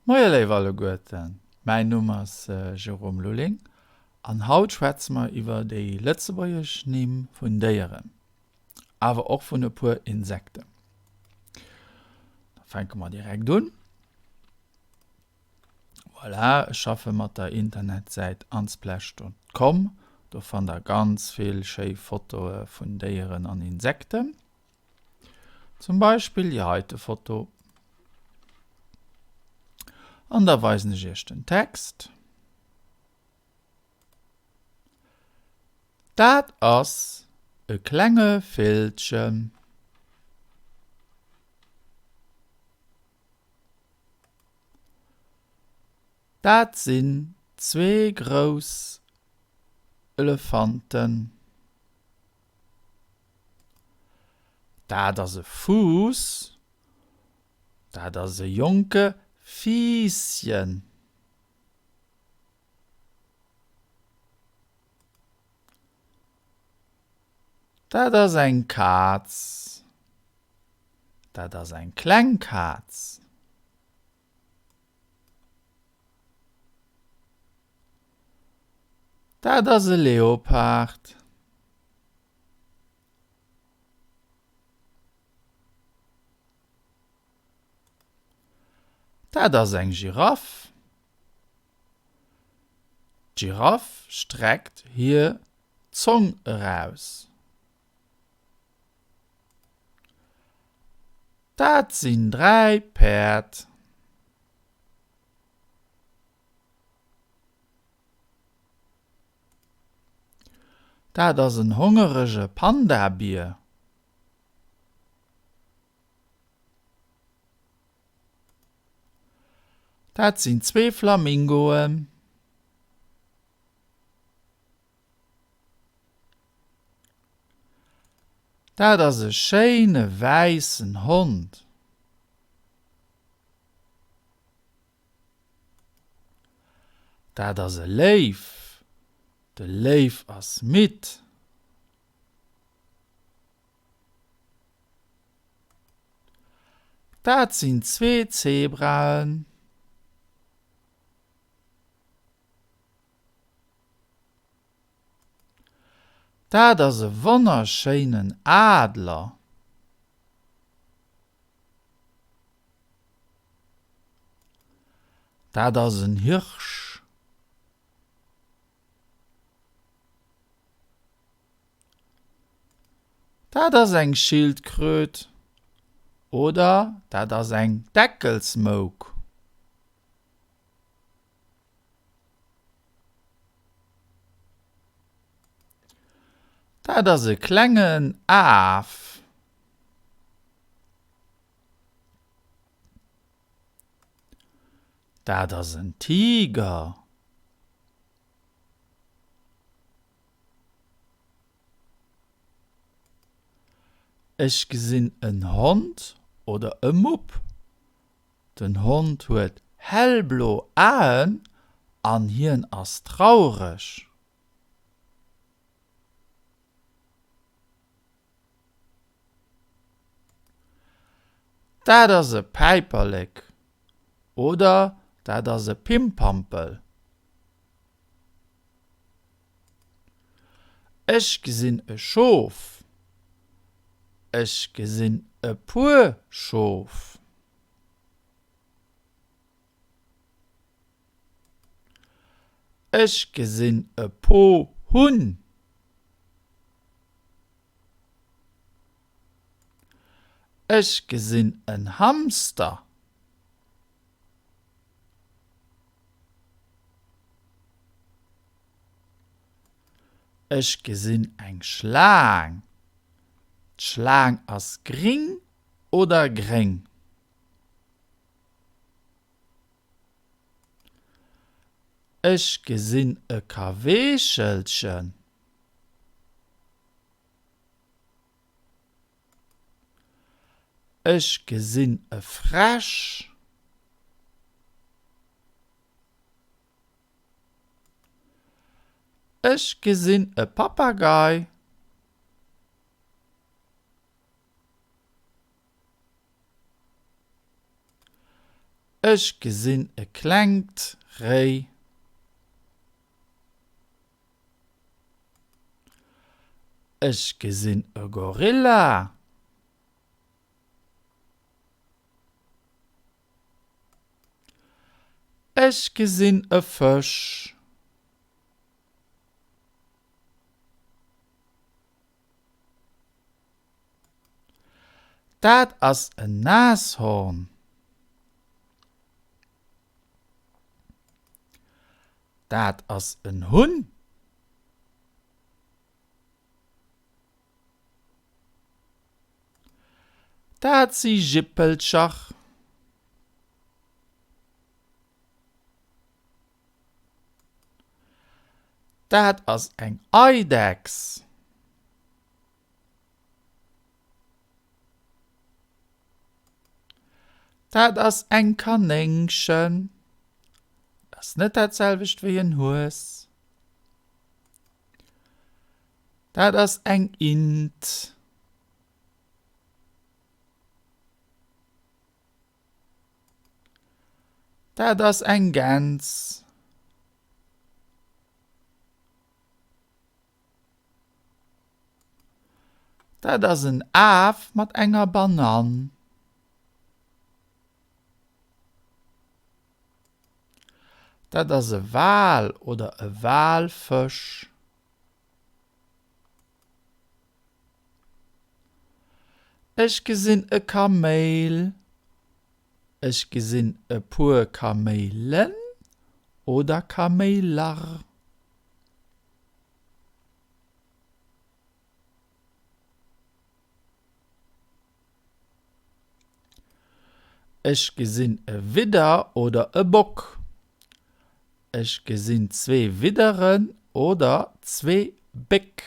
Moie léif alleguerten, mäin Numm ass Jérôme Lulling an haut schwätze mer iwwer déi lëtzebuergesch Nimm vun Déieren, awer och vun e puer Insekten. Da fänke mer direkt un. Voilà, ech schaffe mat der Internetsäit unsplash.com. Do fannt der ganz vill schéi Fotoe vun Déieren an Insekten. Zum Beispill déi heite Foto. An da weisen ech iech den Text. Dat ass e klenge Villchen. Dat sinn zwee grouss Elefanten. Dat ass e Fuuss. Dat ass e jonke Fiisschen. Dat ass eng Kaz. Dat ass eng kleng Kaz. Dat ass e Leopard. Dat ass eng Giraff. D'Giraff streckt hir Zong eraus. Dat sinn 3 Päerd. Dat ass en hongerege Panda-Bier. Dat sinn zwee Flamingoen. Dat ass e schéine wäissen Hond. Dat ass e Léiw. De Léiw ass midd. Dat sinn zwee Zebraen. Dat ass e wonnerschéinen Adler. Dat ass en Hirsch. Dat ass eng Schildkröt oder dat ass eng Deckelsmouk. Dat ass e klengen Af. Dat ass en Tiger. Ech gesinn en Hond oder e Mupp. Den Hond huet hellblo Aen an hien ass traureg. Dat ass e Päiperlek oder dat ass e Pimpampel. Ech gesinn e Schof. Ech gesinn e puer Schof. Ech gesinn e po Hunn. Ech gesinn en Hamster. Ech gesinn eng Schlaang. D'Schlaang ass gring oder gréng. Ech gesinn e Kaweechelchen. Ech gesinn e Fräsch. Ech gesinn e Papagei. Ech gesinn e klengt Réi. Ech gesinn e Gorilla. Ech gesinn e Fësch. Dat ass en Nashorn. Dat ass en Hunn. Dat si Jippelcher. Dat ass eng Eidechs. Dat ass eng Kanéngchen. Ass net dat selwecht wéi en Hues. Dat ass eng Int. Dat ass eng Gäns. Dat ass en Af mat enger Banann. Dat ass e Wal oder e Walfësch. Ech gesinn e Kaméil. Ech gesinn e puer Kaméilen oder Kaméiler. Ech gesinn e Widder oder e Bock. Ech gesinn zwee Widderen oder zwee Béck.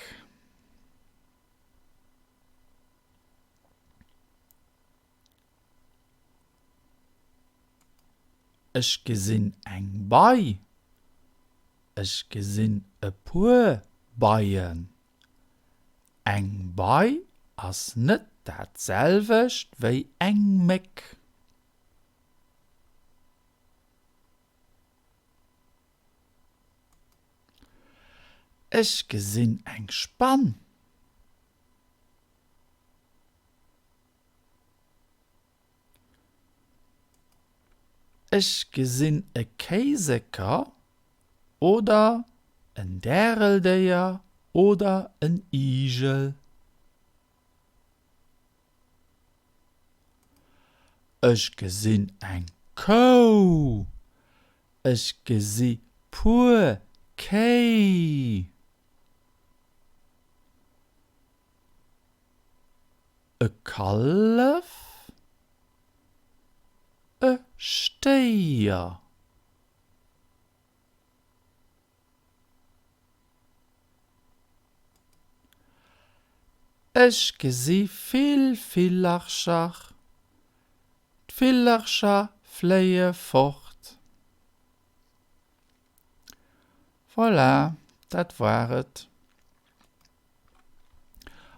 Ech gesinn eng Bei. Ech gesinn e puer Beien. Eng Bei ass net dat selwecht wéi eng Méck. Ech gesinn eng Spann. Ech gesinn e Kéiseker oder en Däreldéier oder en Igel. Ech gesinn eng Kou. Ech gesi puer Kéi. E Kallef, e Stéier. Ech gesi vill Villercher, d'Villercher fléie fort. Voilà, dat war et.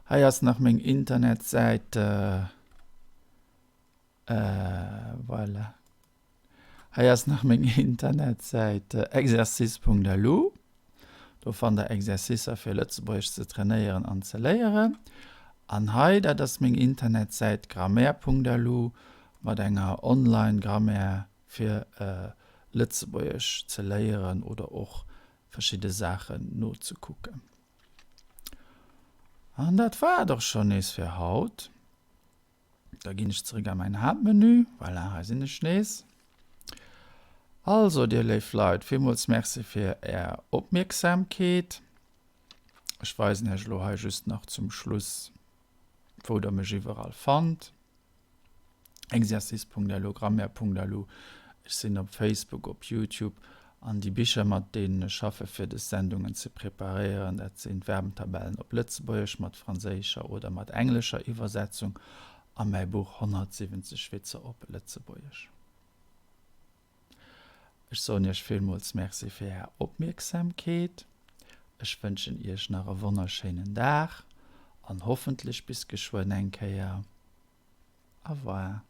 Hei ass nach meng Internetsäit. Voilà. Hei ass nach meng Internetsäit exercice.lu. Do fannt der Exercicer fir Lëtzebuergesch ze trainéieren an ze léieren. An hei, dat ass meng Internetsäit grammaire.lu mat enger Online-Grammaire fir Lëtzebuergesch ze léieren oder och verschidde Saachen nozekucken. An dat war et och schonn nees fir haut. Da ginn ech zeréck a mäin Haaptmenü. Voilà, hei sinn ech nees. Also, dir léif Leit, villmools Merci fir Är Opmierksamkeet. Ech weisen Iech elo hei just nach zum Schluss, wou der mech iwwerall fannt. Exercice.lu, Grammaire.lu, ech sinn op Facebook, op YouTube an déi Bicher mat deenen ech schaffe fir des Sendungen ze preparéieren, dat sinn d'Verbentabellen op Lëtzebuergesch mat franséischer oder mat englescher Iwwersetzung a mäi Buch 170 Witzer op Lëtzebuergesch. Ech soen Iech villmools Merci fir Är Opmierksamkeet. Ech wënschen Iech nach e wonnerschéinen Dag an hoffentlech bis geschwënn eng Kéier. Au revoir.